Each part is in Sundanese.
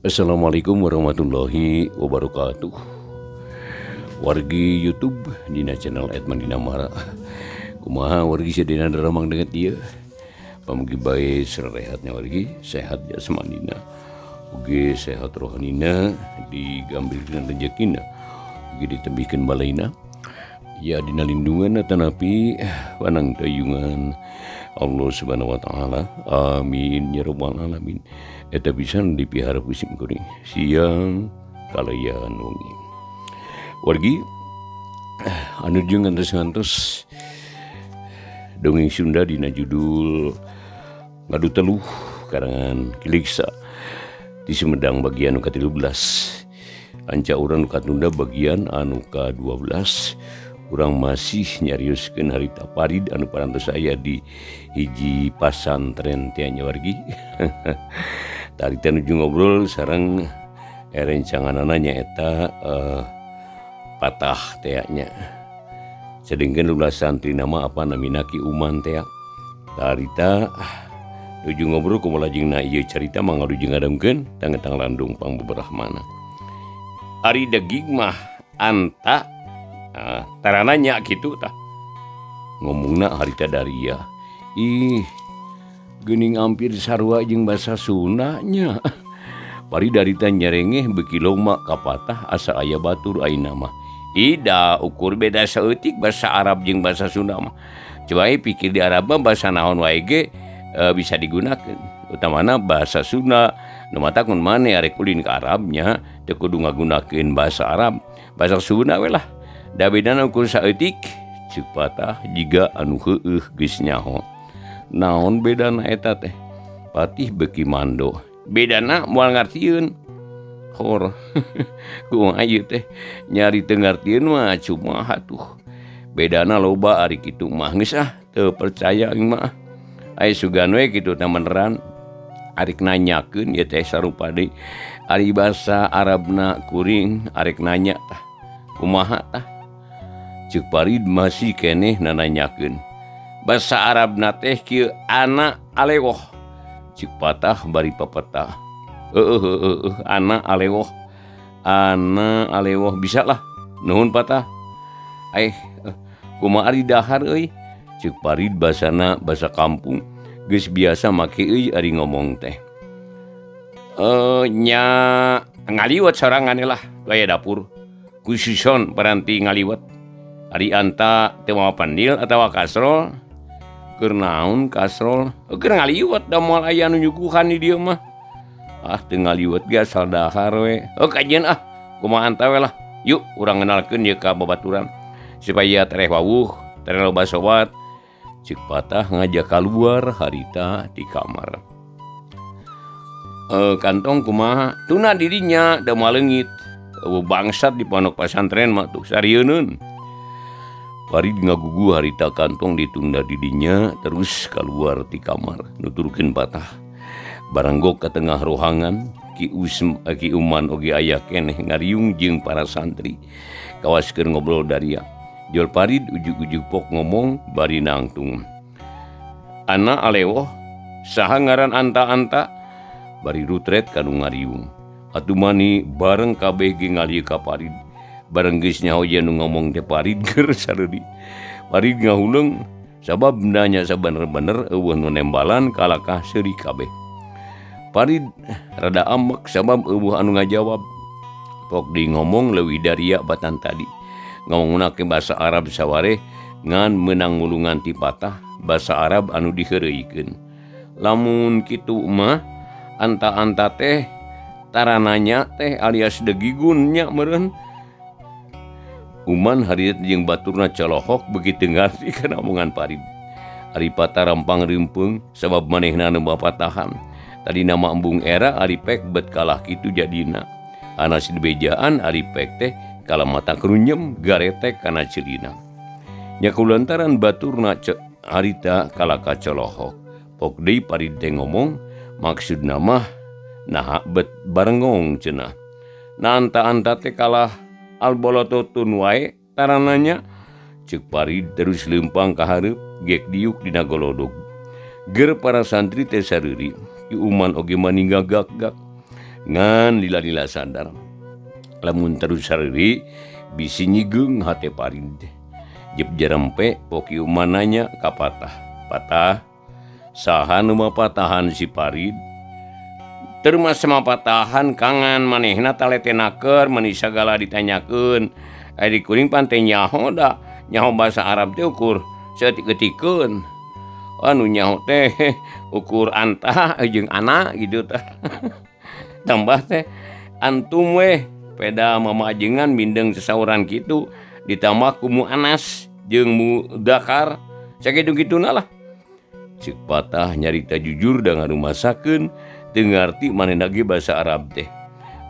Assalamualaikum warahmatullahi wabarakatuh. Wargi YouTube dina channel Edman Dinamara. Kumaha wargi sadina daramang dengan dia. Pamugi bae sarehatnya wargi, sehat jasmanina. Ugi sehat rohanina, digambil dina rezekina. Ugi ditembihkeun balaina. Ya dina lindungan atanapi panang tayungan Allah Subhanahu wa taala. Amin ya rabbal alamin. Eta pisan dipiharap ku sim kuring siang kalayan wengi. Wargi anu jeung ngantos-ngantos dongeng Sunda dina judul Ngadu Teluh karangan Kiliksa di Sumedang bagian nu ka-13. Anca urang nu katunda bagian anu ka-12. Urang masih nyarioskeun harita Parid anu parantos aya di hiji pasantren teh nya wargi. Tadi teh nuju ngobrol sareng rencanganana nyaeta patah teh nya. Sedengkeun ulah santri nama apa namina Ki Uman teh. Harita nuju ngobrol kumaha lajengna ieu carita mangga nuju ngadengkeun tanggetang landung pangbeberahmana. Ari degig mah anta tarananya gitu tah. Ngomongna harita daria. Ih, geuning hampir sarua jeung basa Sunda nya. Pari darita nyerengeh beuki loma ka patah asa aya batur ayeuna mah. Ida ukur beda saeutik basa Arab jeung basa Sunda mah. Coba we pikir di Arab mah basa naon wae ge bisa digunakeun. Utamana bahasa Sunda. Nu matak mun maneh arek ulin ka Arabnya teu kudu ngagunakeun bahasa Arab, bahasa Sunda we lah. Da bedana ukur saeutik ceuk patah jiga anu heueuh geus nyaho. Naon bedana eta teh? Patih beuki mando. Bedana moal ngartieun. Hor. Kumaha ieu teh? Nyari teu ngartieun mah cumaha tuh. Bedana loba ari kitu mah geus ah teu percaya aing mah. Aya sugan we kitu teh beneran. Arek nanyakeun ieu teh sarupa deui. Ari basa Arabna kuring arek nanya tah. Kumaha tah? Ceuk Parid masih keneh nananyakeun. Basa Arabna teh kieu ana alewoh. Ceuk patah bari papetah. Heueuh heueuh ana alewoh. Ana alewoh bisa lah. Nuhun patah. Aih kumaha ari dahar euy? Ceuk Parid basana basa kampung. Geus biasa make euy ari ngomong teh. Nya ngaliwet sorangan lah gaya dapur. Khususon paranti ngaliwet. Ari anta teu mawa pandil atawa kasrol. Keur naon kasrol? Keur ngaliwet da moal aya nu nyuguhan di dieu mah. Ah teu ngaliwet ge asal dahar we. Oh kajian ah kumaha anta we lah. Yuk urang ngenalkeun ieu ka babaturan supaya tereh wawuh, tereh loba sobat. Ceuk patah ngajak kaluar harita di kamar. Kantong kumaha? Tuna dirinya da moal leungit. Eueuh bangsat di pondok pasantren mah tuh sarieunun. Parid ngagugu harita kantong ditunda didinya terus keluar di kamar nuturkeun patah. Baranggok ka tengah rohangan Ki Ki Uman oge aya keneh ngariung jeung para santri. Kawas keur ngobrol daria. Jol Parid ujug-ujug pok ngomong bari nangtung. Ana alewoh saha ngaran anta-anta bari rutret kanu ngariung. Atuh mani bareng kabeh ge ngalieu ka Parid. Bareng geus nyaho yen nu ngomong teh Parid keur sareudi. Parid ngahuleung sabab nanya sabener-bener eueuh nu nembalan kalakah seuri kabeh. Parid rada ambek sabab eueuh anu ngajawab. Pok deui ngomong leuwih daria batan tadi. Ngomongna ke basa Arab sawareh ngan meunang mulungan ti patah basa Arab anu diheureuykeun. Lamun kitu mah anta-anta teh tarananya teh alias degigun nya meureun. Uman harita jeung baturna colohok beuki teu ngarti kana omongan Parid. Ari patah rampang reumpeung sabab manehna nu bapatahan. Tadina mah embung era ari pek bet kalah kitu jadina. Anas dibejaan ari pek teh kalah mata kerunyem garetek kana ceulina. Nya kulantaran baturna harita kalah ka colohok. Pok deui Parid teh ngomong maksudna mah naha bet barengong cenah. Na anta-anta teh kalah albolototun wae tarananya. Ceuk Parid terus leumpang ka hareup gek diuk dina golodog. Ger para santri teh sareuri. Ki Uman oge mani ngagak-gak. Ngan lila-lila sadar lamun terus sariri bisi nyigeung hate Parid. Jep jarempe pok Ki Uman nanya ka Patah. Patah, saha nu mapatahan si Parid? Teu masa mapatahan kangan manehna taletenakeun meuni sagala ditanyakeun. Ari kuring pan teh nyaho da, nyaho basa Arab teh ukur saeutik-eutikeun. Anu nyaho teh ukur anta jeung ana gitu tah. Tambah teh antum weh peda mamajengan mindeng sasauran kitu ditambah ku muannas jeung mudakar sakitu-kituna lah. Ceuk Patah nyarita jujur da ngarumasakeun teu ngarti manehna ge basa Arab teh.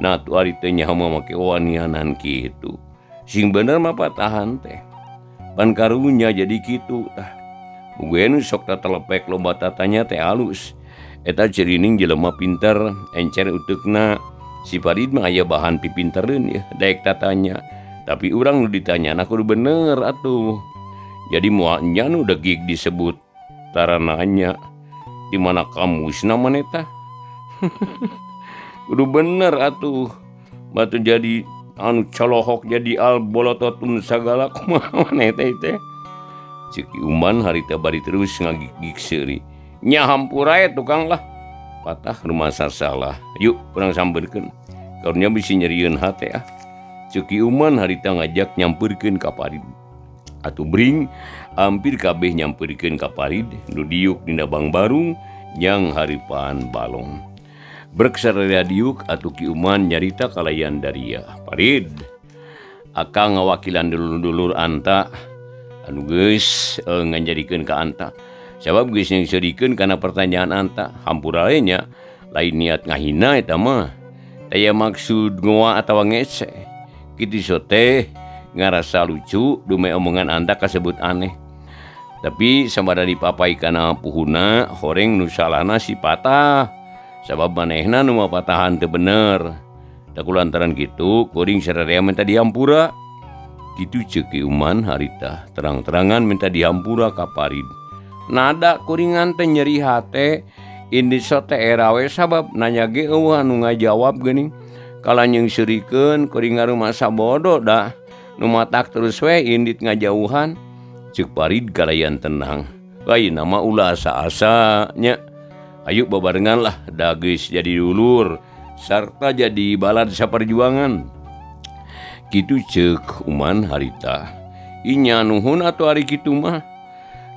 Nah atuh ari teu nyaho mah make wanianan kitu. Sing bener mah patahan teh. Pan karunya jadi kitu tah. Bugeun sok tatelepek loba tatanya teh alus. Eta cirining jelema pinter encer uteukna. Si Farid mah aya bahan pipintereun yeuh daek tatanya. Tapi urang nu ditanyana kudu bener atuh. Jadi moal nya nu degik disebut tarananya. Di mana kamusna maneh tah? Kudu bener atuh. Batu jadi anu colohok jadi al bolototun sagala kumaha maneh teh teh. Ceuk Ki Uman harita bari terus ngagigig seuri. Nya hampura tukang lah. Patah rumasa salah. Yuk urang sampeurkeun. Karunya bisi nyerieun hate ah. Ceuk Ki Uman harita ngajak nyampeurkeun ka Parid. Atuh bring hampir kabeh nyampeurkeun ka Parid nu diuk dina bangbarung jang hareupan balong. Brek sararea diuk atuh Ki Uman nyarita kalayan daria. Parid, akang ngawakilan dulur-dulur anta anu geus nganjarikeun ka anta. Sabab geus nyengseurikeun kana pertanyaan anta, hampura we nya lain niat ngahina eta mah. Taya maksud ngoa atawa ngece. Kitu so teh ngarasa lucu dume omongan anta kasebut aneh. Tapi sabada dipapai kana puhuna horeng nu salahna si Patah. Sabab manehna nu mapatahan teu bener. Da kulantaran kitu kuring sararea minta dihampura. Kitu ceuk Ki Uman harita terang-terangan minta dihampura ka Parid. Nada kuringan teh nyeri hate indi so teh era we sabab nanya ge eueuh anu ngajawab geuning. Kala nyeungseurikeun kuring ngarumasa bodoh dah. Nu matak terus we indit ngajauhan. Ceuk Parid kalayan tenang. Lain mah ulah asa-asa nya. Ayo babarengan lah da geus jadi dulur sarta jadi balad saperjuangan. Kitu ceuk Uman harita. Inya nuhun atuh ari kitu mah.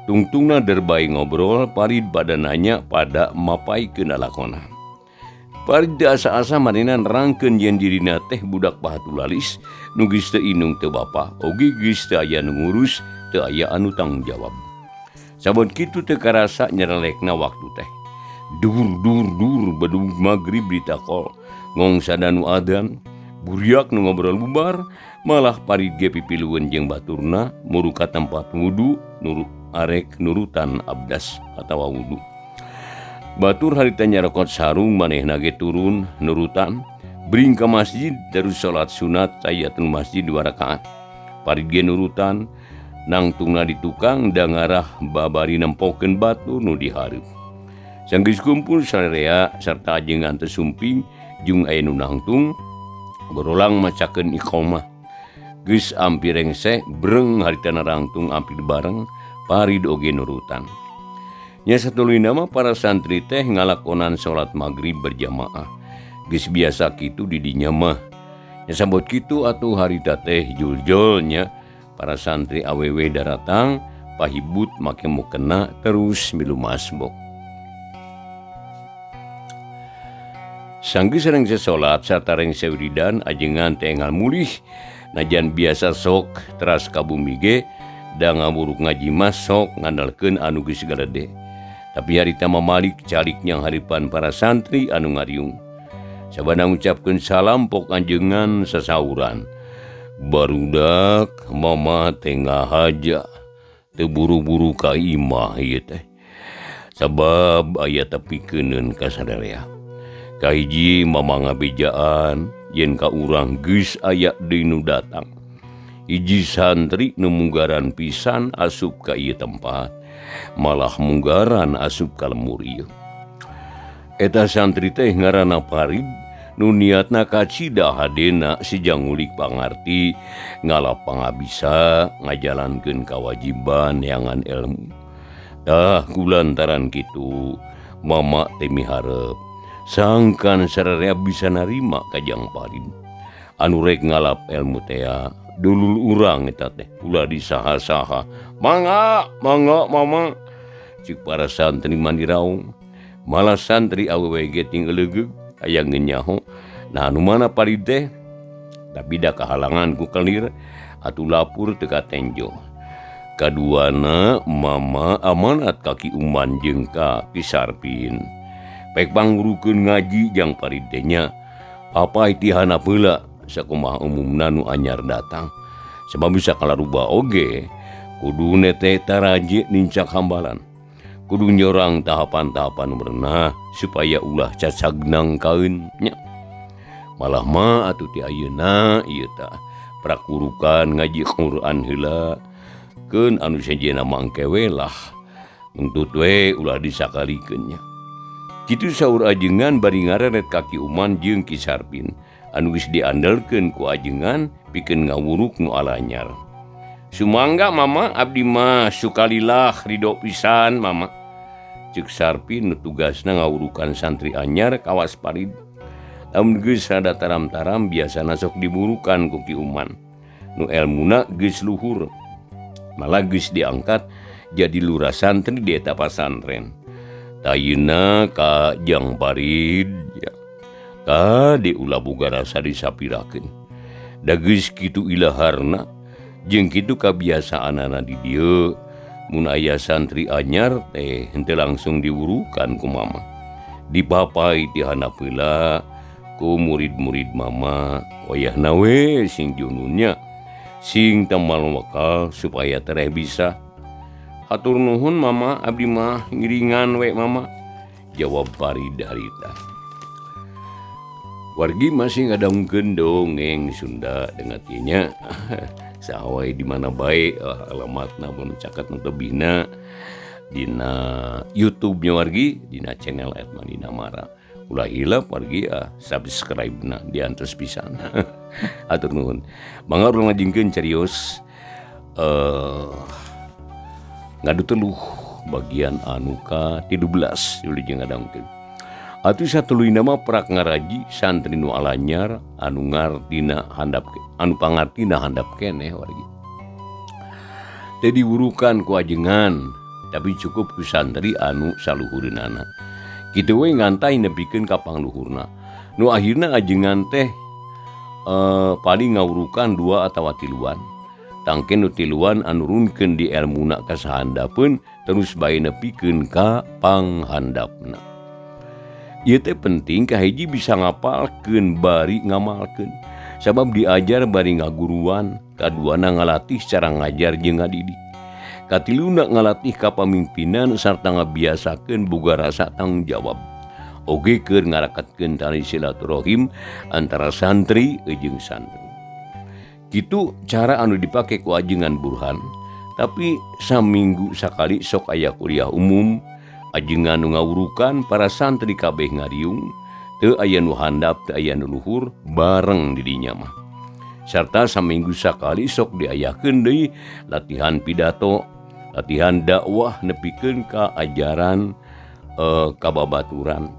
Tungtungna derbay ngobrol Parid pada nanya pada mapaikeun lalakona. Parid teu asa-asa manehna nerangkeun yen dirina teh budak pahatulalis nu geus teu indung teu bapa oge geus teu aya nu ngurus teu aya anu tanggung jawab. Sabon kitu teu karasa nyerelekna waktu teh. Dur dur dur bedug magrib ditakol ngongsada nu adzan buriak nu ngobrol bubar malah Parid ge pipilueun jeung baturna muru ka tempat wudu nuru arek nurutan abdas atawa wudu. Batur harita nyarokot sarung manehna ge turun nurutan bring ka masjid terus salat sunat tahiyatul masjid 2 rakaat. Parid ge nurutan nangtungna di tukang da ngarah babari nempokeun batur nu dihareup. Sanggeus kumpul sararea sarta ajengan teu sumping jeung aya nu nangtung gorolang macakeun iqamah. Geus ampir rengse breng harita narangtung ampir bareng Parid oge nurutan. Nya satuluyna mah para santri teh ngalakonan salat magrib berjamaah. Geus biasa kitu di dinya mah. Nya sabot kitu atuh harita teh juljolnya para santri awewe daratang pahibut make mukena terus milu masbok. Sanggeus rengse salat sarta rengse wiridan ajengan teh engal mulih najan biasa sok teras ka bumi ge da ngaburuk ngaji mah sok ngandalkeun anu geus galede. Tapi harita mamalik calik nyang hareupan para santri anu ngariung. Sabada ngucapkeun salam pok anjeungan sasauran. Barudak mama teh ngahaja teu buru-buru ka imah ieu teh. Sabab aya tepikeunkeun ka sadaya. Kahiji mama ngabejaan yen ka urang geus aya deui nu datang. Hiji santri nu munggaran pisan asup ka ieu tempat, malah munggaran asup ka lemur ieu. Eta santri teh ngaranna Parid Nu niatna kacida hadena si Jangulik pangarti ngalap pangabisa ngajalankeun kawajiban neangan ilmu. Tah kulantaran kitu mama teh miharep sangkan sararea bisa narima ka Jang Parid. Anu rek ngalap ilmu tea dulur urang eta teh ulah disaha-saha. Mangga mangga mama cik para santri mandiraung. Malah santri awewe ge ting eulegeug aya ngenyaho. Nah anu mana Parid teh tapi da kahalangan ku kelir atuh lapur teu katenjo. Kaduana mama amanat ka Ki Uman jeung ka Ki Sarpin. Pek pangurukeun ngaji Jang Parid teh nya. Papai ti handap heula sakumaha umumna nu anyar datang. Sebab bisa kalaruba oge kudune teh taraje nincak hambalan. Kudu nyorang tahapan-tahapan merenah supaya ulah cacagnang kaeun nya. Malah mah atuh ti ayeuna ieu tah prakurukan ngaji Quran heula keun anu sejenna mangke we lah nuntut we ulah disakalikeun nya. Kitu saur ajengan bari ngareret ka Ki Uman jeung Ki Sarpin anu geus diandelkeun ku ajengan pikeun ngawuruk nu alanyar. Sumangga mama abdi mah sukalilah ridho pisan mama. Ceuk Sarpin nu tugasna ngawurukan santri anyar kawas Parid. Lamun geus rada taram-taram biasana sok diburukan ku Ki Uman. Nu elmuna geus luhur. Malah geus diangkat jadi lurah santri di eta pasantren. Tayina ka Jang Parid ya. Kade ulah boga rasa disapirakeun. Da geus kitu ilaharna jeung kitu kabiasaanana di dieu. Mun aya santri anyar teh henteu langsung diwurukan ku mama. Dipapai ti handap heula ku murid-murid mama. Wayahna we sing jununnya sing tamal wakal supaya tereh bisa. Hatur nuhun mama, abdi mah ngiringan we mama. Jawab Parid harita. Wargi masih ngadangkeun dongeng Sunda dengatinya. Sawai di mana bae alamatna mun caket nu tebihna dina YouTube-nya wargi dina channel Edman Dinamara. Ulah hilap wargi subscribe-na diantos pisan. Atur nuhun. Mangga urang ngajengkeun carios ngadu teluh bagian anu ka 13 wilujeng ngadangkeun. Atuh satuluyna mah prak ngaraji santri nu alanyar anu ngartina handap anu pangartina handap keneh wargi. Teu diwurukan ku ajengan tapi cukup ku santri anu saluhureunana. Kitu we ngantai nepikeun ka pangluhurna. Nu akhirna ajengan teh paling ngawurukan 2 atawa 3. Tangke nu tiluan anu nurunkeun di elmuna ka sahandapeun terus bae nepikeun ka panghandapna. Ieu teh penting kahiji bisa ngapalkeun bari ngamalkeun. Sabab diajar bari ngaguruan, kaduana ngalatih cara ngajar jeung ngadidik. Katiluna ngalatih kapamimpinan sarta ngabiasakeun boga rasa tanggung jawab. Oge keur ngaraketkeun tali silaturahim antara santri jeung santri. Kitu cara anu dipake ku ajengan Burhan, tapi saminggu sakali sok aya kuliah umum. Ajengan nu ngawurukan para santri kabeh ngariung, teu aya nu handap teu aya nu luhur bareng di dinya mah. Sarta saminggu sakali sok diayakeun deui latihan pidato, latihan dakwah nepikeun ka ajaran kababaturan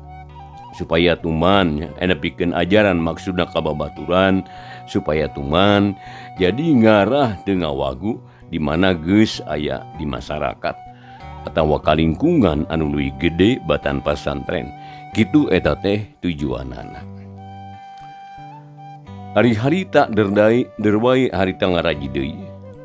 supaya tuman nepikeun ajaran maksudna kababaturan supaya tuman jadi ngarah teu ngawagu di mana geus aya di masyarakat atawa kalingkungan anu leuwih gede batan pasantren. Kitu eta teh tujuanana. Ari harita derdai derwai harita ngaraji deui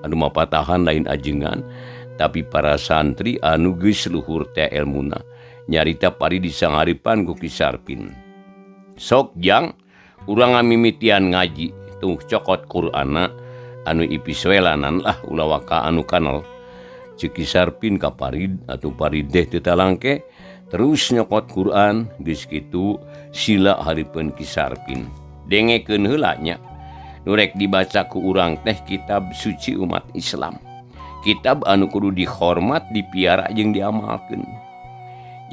anu mapatahan lain ajengan tapi para santri anu geus luhur teh elmuna nyarita pari disangaripan ku Ki Sarpin. Sok jang urang ngamimitian ngaji tuh cokot Qur'ana anu ipiswelanan lah ulah waka anu kanal. Ceuk Ki Sarpin ka Parid atuh Parid teh teu talangke terus nyokot Quran geus kitu sila hareupeun Ki Sarpin. Dengekeun heula nya. Nu rek dibaca ku urang teh kitab suci umat Islam. Kitab anu kudu dihormat, dipiara jeung diamalkeun.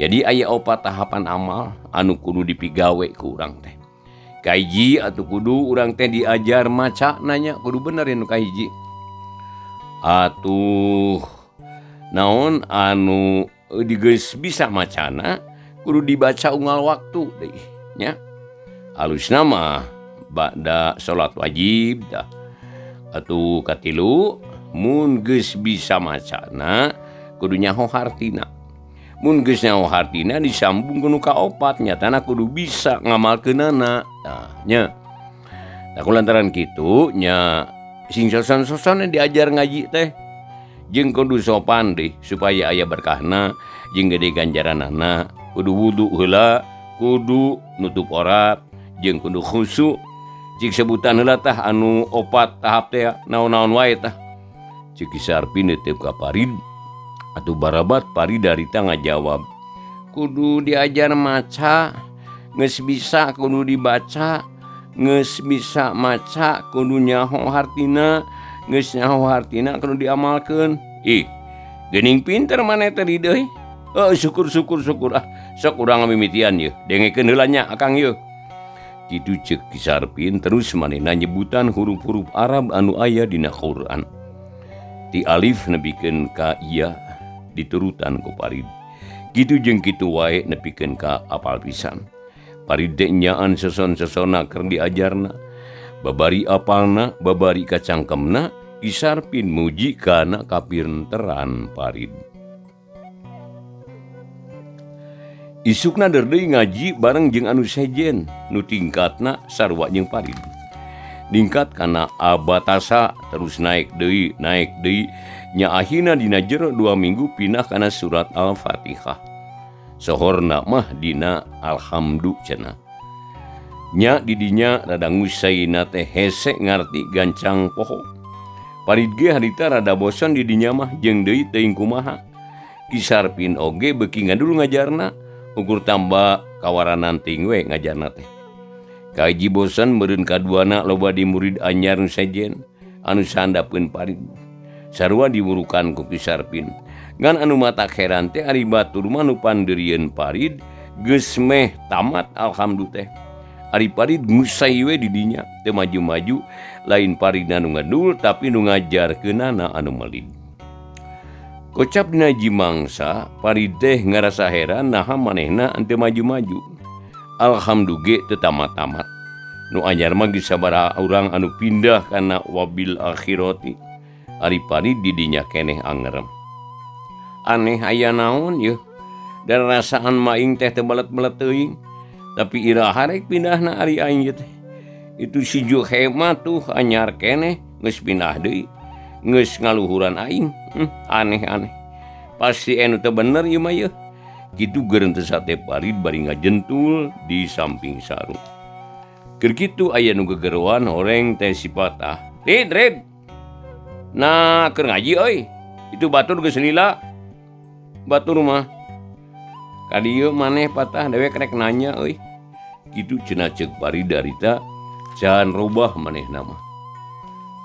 Jadi aya 4 tahapan amal anu kudu dipigawe ku urang teh. Kahiji atuh kudu urang teh diajar maca nanya kudu bener nu kahiji. Atuh naon anu digeus bisa macana kudu dibaca unggal waktu deui nya. Alusna mah ba'da salat wajib dah. Atuh katilu mun geus bisa macana kudu nyaho hartina. Mun geus nyaho hartina disambung ku nu kaopat nyatana kudu bisa ngamalkeunana. Tah nya. Tah kulantaran kitu nya sing soson-soson diajar ngaji teh jeung kudu sopan deui supaya aya berkahna jeung gede ganjaranana. Kudu wudu heula, kudu nutup aurat jeung kudu khusyuk. Cik sebutan heula tah anu opat tahap teh naon-naon wae tah. Cik Ki Sarpin teu ka Parid. Atuh barabat Parid darita ngajawab, kudu diajar maca, geus bisa kudu dibaca, geus bisa maca kudu nyaho hartina, geus nyaho hartina kudu diamalkeun. Ih, geuning pinter maneh teh deui. Heuh, syukur syukur syukur ah. Sok urang mimitian yeuh, dengekeun heula nya akang yeuh. Kitu ceuk Ki Sarpin terus manehna nyebutan huruf-huruf Arab anu aya dina Quran. Ti alif nepikeun ka ya diturutan ku Parid. Kitu jeung kitu wae nepikeun ka apal pisan. Parid teh nyaan soson-sosonna keur diajarna. Babari apalna, babari kacangkemna, Ki Sarpin muji kana kapinteran Parid. Isukna deui ngaji bareng jeung anu sejen nu tingkatna sarua jeung Parid. Ningkat kana abatasa terus naik deui nya akhirna dina jero 2 minggu pindah kana surat Al-Fatihah. Sohorna mah dina alhamdu cenah. Nya didinya rada ngusaina teh hese ngarti gancang poho. Parid ge harita rada bosan didinya mah jeung deui teuing kumaha. Ki Sarpin oge beuki ngadul ngajarna ukur tambah kawaranan ting we ngajarna teh. Kahiji bosan meureun kaduana loba di murid anyar nu sejen anu sandapeun Parid. Sarua diwurukan ku Ki Sarpin. Ngan anu matak heran teh ari batur mah nu pandeurieun Parid geus meh tamat alhamdulillah teh. Ari Parid ngusai we di dinya teu maju-maju lain Paridna nu ngadul tapi nu ngajarkeunana anu meling. Kocap dina jimangsa Parid teh ngarasa heran naha manehna henteu maju-maju. Alhamdulillah ge teu tamat-tamat. Nu anyar mah geus sabaraha urang anu pindah kana wabil akhirati. Ari Parid di dinya keneh angerem. Aneh aya naon yeuh. Dan rasaan maing teh teu belet-belet teuing. Tapi iraha rek pindahna ari aing ieu teh. Itu si Juhema tuh anyar keneh geus pindah deui. Geus ngaluhuran aing. Aneh-aneh. Pasti anu teu bener ieu mah yeuh. Kitu geureun teh sate Parid bari ngajentul di samping sarung. Keur kitu aya nu gegeroan horeng teh si Patah. Rid, Rid. Nah, keur ngaji euy. Itu batur geus lila. Batur mah. Ka dieu maneh Patah dewek rek nanya euy. Kitu cenah ceuk Parid darita can robah manehna mah.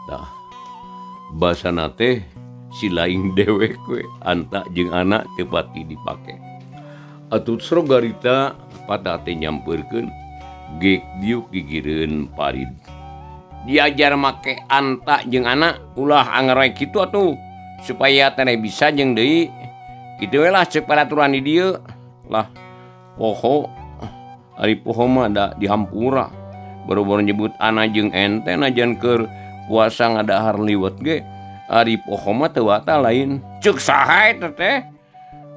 Tah. Basana teh si laing dewek we anta jeung anak teu pati dipake. Atuh serog garita Patah teh nyampeurkeun gek diuk gigireun Parid. Diajar make anta jeung anak ulah anger we kitu atuh supaya teh bisa jeung deui. Kitu we lah ceuk peraturan di dieu. Lah poho ari poho mah da dihampura. Boro-boro nyebut ana jeung ente najan keur puasa ngadahar liwet ge ari poho mah teu wata lain. Ceuk saha eta teh?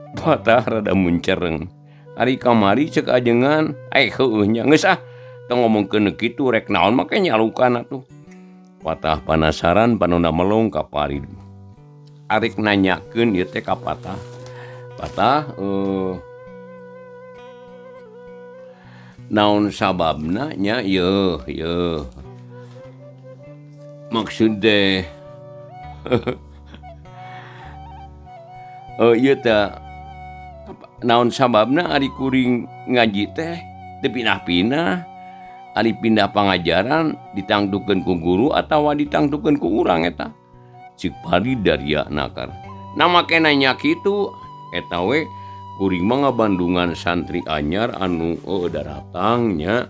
Patah rada muncereng. Ari kamari ceuk ajengan, heueuh nya geus ah. Teu ngomongkeun kitu rek naon make nyalukan atuh. Patah panasaran panona melong ka Parid. Arek nanyakeun ieu teh ka Patah. Patah naon sababna nya yeuh yeuh. Maksud teh ieu teh naon sababna ari kuring ngaji teh teu pindah-pindah, ari pindah pangajaran ditangtukeun ku guru atawa ditangtukeun ku urang eta. Ceuk Parid daria nakar. Nah make nanya kitu eta we kuring mah ngabandungan santri anyar anu daratang nya.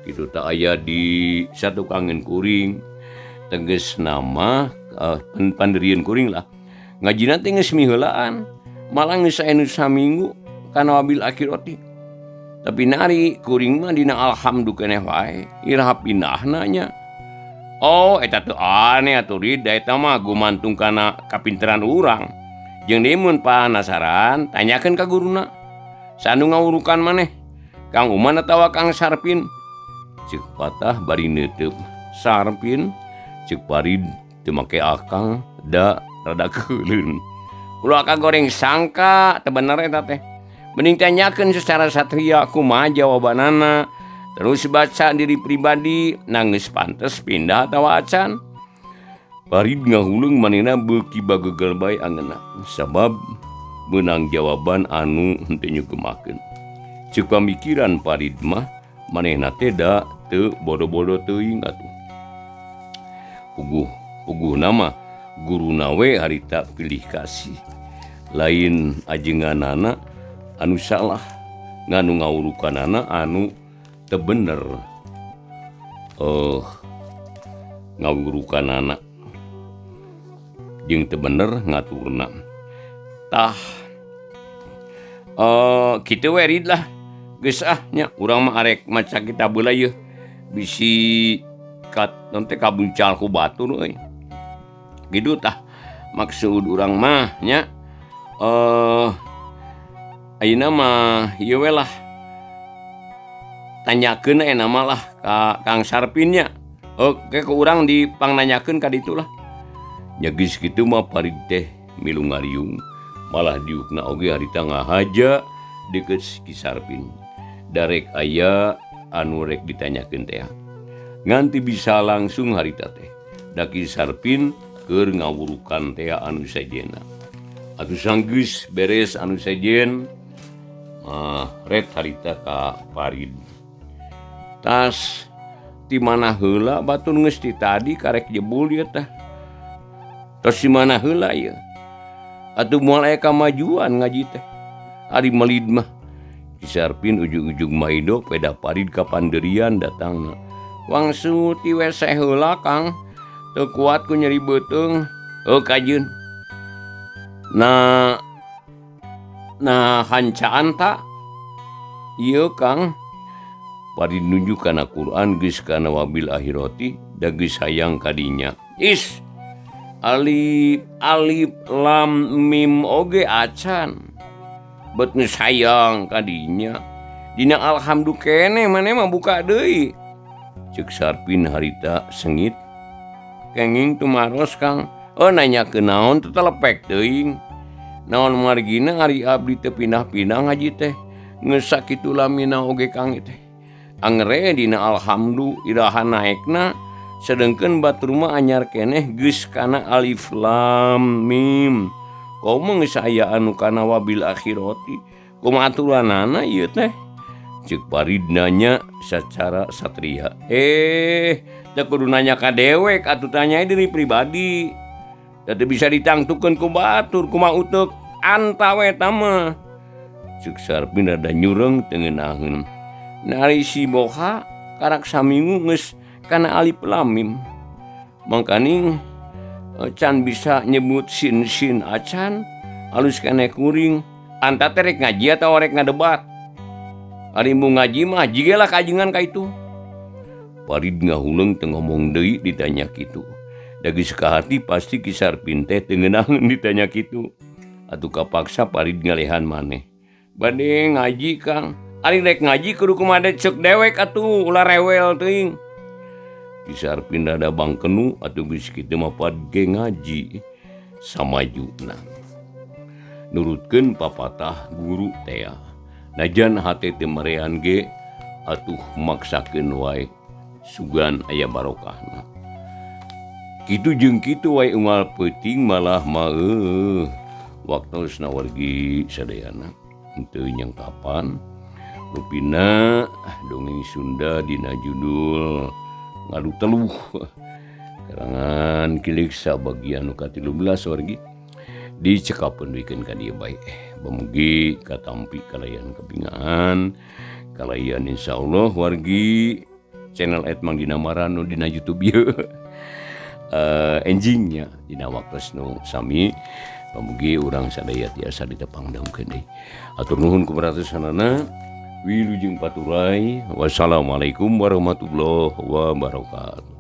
Kitu tah aya di satukangeun kuring teges nama pandirian kuring lah. Ngajina teh geus miheulaan, malah geus aya nu saminggu kana wabil akhirati. Tapi nari kuring mah dina alhamdu keneh wae, iraha pindahna nya. Oh, eta teu aneh atuh Rid, da eta mah gumantung kana kapinteran urang. Jeung deui mun panasaran, tanyakeun ka guruna. Sanu ngawurukan maneh, Kang Uman atawa Kang Sarpin? Ceuk Patah bari neuteub. Sarpin? Ceuk Parid teu make akang, da rada keuleun. Ulah kagoreng sangka teu bener eta teh. Mending tanyakeun secara satria kumaha jawabanana. Terus baca diri pribadi, nangis pantes pindah atawa acan. Parid ngahuleung manehna beuki bagegel bae angeunna sabab meunang jawaban anu henteu nyugemakeun. Ceuk pamikiran Parid mah manehna teh da teu bodo-bodo teuing atuh. Puguh puguhna mah guruna we harita pilih kasih. Lain ajenganana anu salah, nganu ngawurukanana anu teu bener. Ngawurukanana jeung teu bener ngaturna. Tah kitu we Rid lah. Geus ah nya urang mah arek maca kitab heula yeuh. Bisi kat naon teh kabuncal ku batur euy. Kitu tah maksud urang mah nya ayeuna mah ieu we lah. Tanyakeun aya nama lah ka Kang Sarpin nya. Oke ku urang dipangnanyakeun ka ditu lah. Nya geus kitu mah Parid teh milu ngariung malah diukna oge harita ngahaja deukeut Ki Sarpin. Darek aya anu rek ditanyakeun teh. Nganti bisa langsung harita teh. Da Ki Sarpin keur ngawurukan teh anu sejenna. Atuh sanggeus beres anu sejen ret harita ka Parid. Tas ti mana heula batur geus ti tadi karek jebul ieu teh. Tos di mana heula ieu? Atuh moal aya kamajuan ngaji teh. Ari melid mah Ki Sarpin ujug-ujug maido peda Parid ka panderian datangna. Wangsu ti WC heula Kang. Teu kuat ku nyeri beuteung. Heuh kajeun. Nah nah hancaan ta? Ieu Kang. Parid nunjuk kana Quran geus kana wabil akhirati da geus hayang kadinya. Is alif alif lam mim oge acan. Bet geus hayang kadinya. Dina alhamdu keneh maneh mah buka deui. Ceuk Sarpin harita sengit. Kenging tumaros Kang. Oh nanyakeun naon teu telepek teuing. Naon margina ari abdi teu pindah-pindah ngaji teh. Geus sakitu lamina oge Kang teh. Angere dina alhamdu iraha naekna sedengkeun batur mah anyar keneh geus kana alif lam mim. Komo geus aya anu kana wabil akhirati. Kumaha aturanana ieu teh? Ceuk Parid nanya sacara satria. Teu kudu nanya ka dewek atuh tanya diri pribadi. Da teu bisa ditangtukeun ku batur kumaha uteuk anta we eta mah. Ceuk Sarpin rada nyureung teu ngeunaheun. Nari si Boha karak saminggu geus kana alif lam mim. Mangkaning can bisa nyebut sin-sin acan, alus keneh kuring. Anta teh rek ngaji atawa rek ngadebat? Ari embung ngaji mah jiga lah kajengan ka itu. Parid ngahuleung teu ngomong deui ditanya kitu. Da geus kahati pasti Ki Sarpin teh teu ngeunaheun ditanya kitu. Atuh kapaksa Parid ngalehan maneh. Bade ngaji Kang. Ari rek ngaji kudu kumaha ceuk dewek atuh ulah rewel teuing. Ki Sarpin rada bangkenu atuh geus kitu mah Parid ge ngaji samajuna. Nurutkeun papatah guru tea. Najan hate teu merean ge atuh maksakeun wae sugan aya barokahna. Kitu jeung kitu wae unggal peuting malah mah waktosna wargi sadayana henteu nyangkapan. Rupina dongeng Sunda dina judul Ngadu Teluh karangan Kilik sabagian nu ka-13 wargi dicekapeun wikeun ka dieu bae. Mugi katampi kalayan kabingahan kalayan insyaallah wargi Channel Edmang Dinamara nu dina YouTube ieu. Enjingnya dina waktos nu sami, pamugi urang sadaya tiasa ditepang dangukeun deui. Atur nuhun kuperhatosanana. Wilujeng paturay. Wassalamualaikum warahmatullahi wabarakatuh.